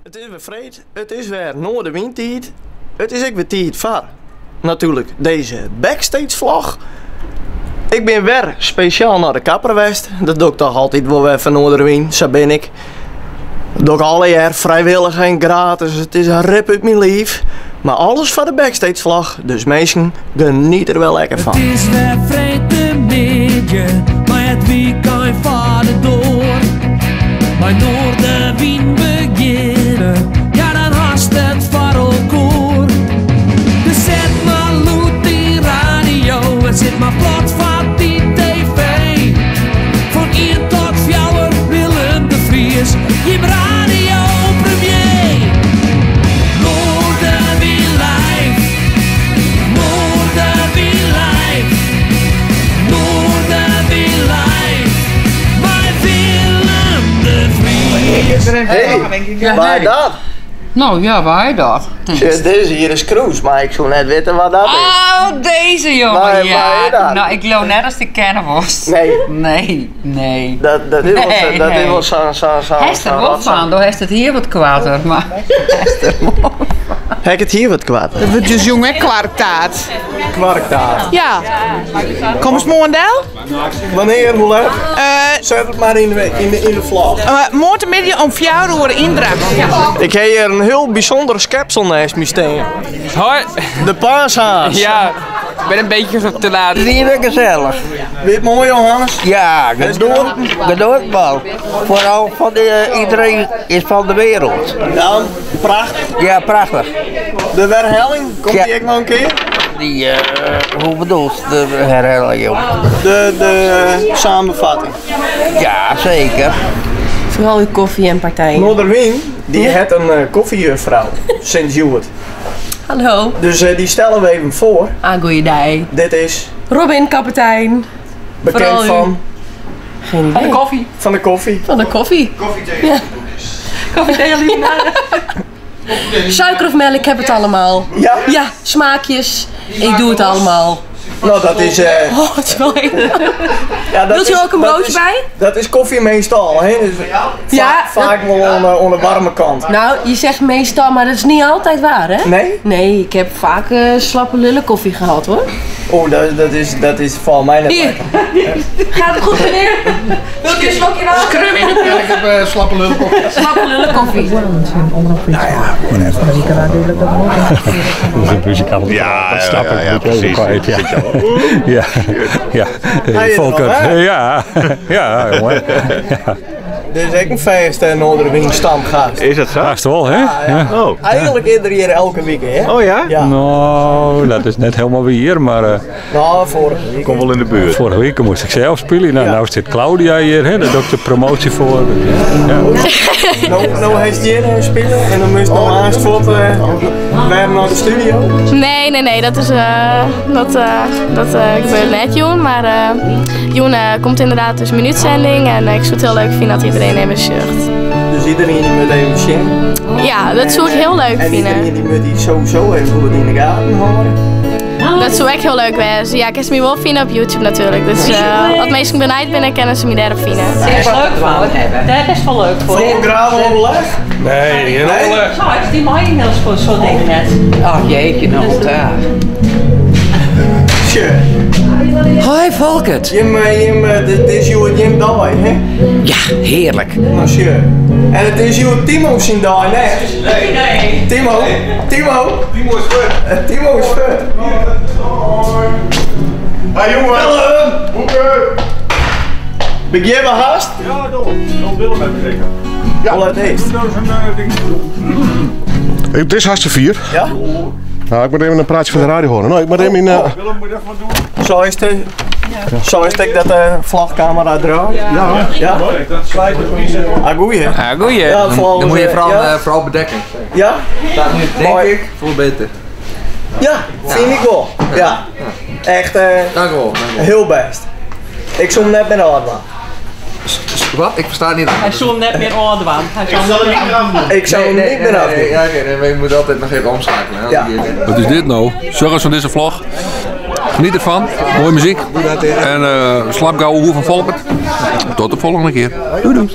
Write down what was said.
It is wer freed, it is wer Noardewyntiid. It is ek wer tiid foar natuerlik dizze backstage vlog. Ik bin wer spesjaal nei de kapper west. Dat doch ik toch altyd wol wer foar Noarderwyn, sa bin ik. Dat doch ik allegear frijwillich en gratis. It is in rip út myn liif. Mar alles foar de backstage vlog. Dus minsken, geniet der wer lekker fan. It is wer freedtemiddei, mei it wykein foar de doar. Mei Noardewyn begjinne, ja dan hast it foar elkoar. Dus set mar lûd dyn radio en sit mar plat foar dy TV. Fan ien tot fjouwer Willem de Vries, jim radio premier. Noardewyn live, Noardewyn live, Noardewyn live, mei Willem de Vries. Hey, wa dat? No ja, wa dat? Sjoch, dizze hjir is Kroes, mar ik soe net witte wa dat is. Oh, dizze jonge, Wa ja. is dat? No, ik leau net datst dy kenne wolst. Nee. Nee, nee. Dat, dat is wol, Nee, dat is nee. wol sa'n sa'n sa'n Hast der wol fan, do hast it hier wat koarter, mar hast der wol fan. Ha ik it hier wat koarter? It wurdt dus jûn ek kwarktaart. Kwarktaart. Ja. Komst moarn del? Wannear, hoe let? Set it mar yn de, yn de, yn de vlog. Uh, moarntemiddei om fjouwer oere yn Drachten. Ik ha hjir in hiel bysûnder skepsel neist my stean. Hoi. De paashaas. Ja, ik ben een beetje te laat. Het is hier weer gezellig. Wie it moai, Johannes? Ja, genootbal. Vooral van de, iedereen is van de wereld. Ja, prachtich. Ja, prachtich. De werhelling, komt Ja. dy ek noch in kear? Dy, eh, hoe bedoelst de herhaling, joh? De, de samenvatting. Ja, zeker. Foaral út kofje en partijen. Noarderwyn, dy hat in eh, kofjejuffrou sinds hjoed. Hallo. Dus eh, dy stelle we even foar. Ah, goeiedei. Dit is Robin, kapitein. bekend Vooral u. fan, Geen idee. Koffie. fan de koffie. Van de koffie. Ja. Koffie, thee en limonade. Suiker of melk, ik heb het allemaal. Ja? Ja, smaakjes. Ik doe het allemaal. No, dat is. eh, Oh, het is wel heel... ja, dat Wilt u is- ook een dat broodje is- bij? Dat is koffie meastal, hè? Dus Ja, vaak wol oan de, oan de waarme kant. Nou, je zegt meestal, maar dat is niet altijd waar, hè? Nee? Nee, ik heb vaak eh, slappe lullen koffie gehad, hoor. Oh, dat, dat is, dat is voor mij net Hier. lekker. Gaat het goed, meneer? Wilt u een slokje water? Ja, ik heb eh, slappe lullenkoffie. Slappe lullen koffie. Dat is een muzikale Ja, dat snap ja, ik. ja, moet je ook precies. kwijt, ja. Ja, ja. Hij is Volkert. nog, hè? Ja, ja, jongen. Ja. Dit is ek in fêste Noarderwyn stamgast. Is dat zo? Haast wol, hè? Ja. Oh. Eigentlik is er hjir elke wike, hè? Oh ja? Ja. No, dat is net hielendal wier, mar eh, No, foarige wike. Kom wol yn de buert. foarige wike moast ik sels spylje. No, Ja. no sit Claudia hjir, hè, dêr doch ik de promoasje foar. Ja. No, no hast hjir eh, spile en dan moast no aanst fuort eh, wer nei de studio. Nee, nee, nee, dat, is, eh, dat, eh, dat eh, gebeurt net, jûn. Mar eh, jûn eh, komt ynderdaad dus myn útsending en ik soe it hiel leuk fine as iderien even sjocht. Dus iderien dy moat even sjen. Ja, dat soe ik hiel leuk En fine. iderien dy moat dy sowieso even goed yn de gaten hâlde. Dat soe ek hiel leuk wêze. Ja, kinst my wol fine op YouTube natuerlik. Dus eh, as minsken benijd binne, kinne se my dêrop fine. Is leuk fan. Dêr is wol leuk foar. Vol graven overleg? Nee, geen overleg. Nou, dy mei in hiel soad dingen net. Ach jeetje, nou daar. Sjoch, Hoi Volkert. jim, eh, jim, eh, dit is hjoed jim dei, hè? Ja, hearlik. No sjoch. En it is hjoed Timo syn dei net. Nee. Timo, Timo, Timo is goed. Eh, Timo is fuort. Hey jongen. Willem! Boeken. Begjinne we hast? Ja, dan. Dan Willem even zeker. Ja. Hoe let is 't? Doe nou zo'n eh, ding. Het is hartstikke vier. Ja? Nou, ik moet even een praatje van de radio horen. Nou, ik moet even in... eh, Willem moet even wat doen. Zo is het. Zo is het dat de vlogcamera draait. ja. Ja? Dat slijt het niet. Ah, goeie. Ja, goeie. Ja, volgens, Dan moet je eh, vooral, ja? eh, vooral bedekken. Ja? Staat nu, denk Mooi. ik, veel beter. Ja, vind ik wel. Ja. Echt eh, Dank u wel. Dank u wel. hiel bêst. Ik soe him net mear ôfdwaan. Wat? Ik versta het niet. Hy soe him net mear ôfdwaan. Hy soe him net Ik soe him net mear ôfdwaan. Nee, ja, oké, nee, maar je moet altijd nog even omschakelen. hè, Ja. anders Wat is dit nou? Zorg van dizze vlog. Geniet ervan. Mooie muzyk. En uh, slap gau van Volkert. Tot de folgjende kear. Doei doei.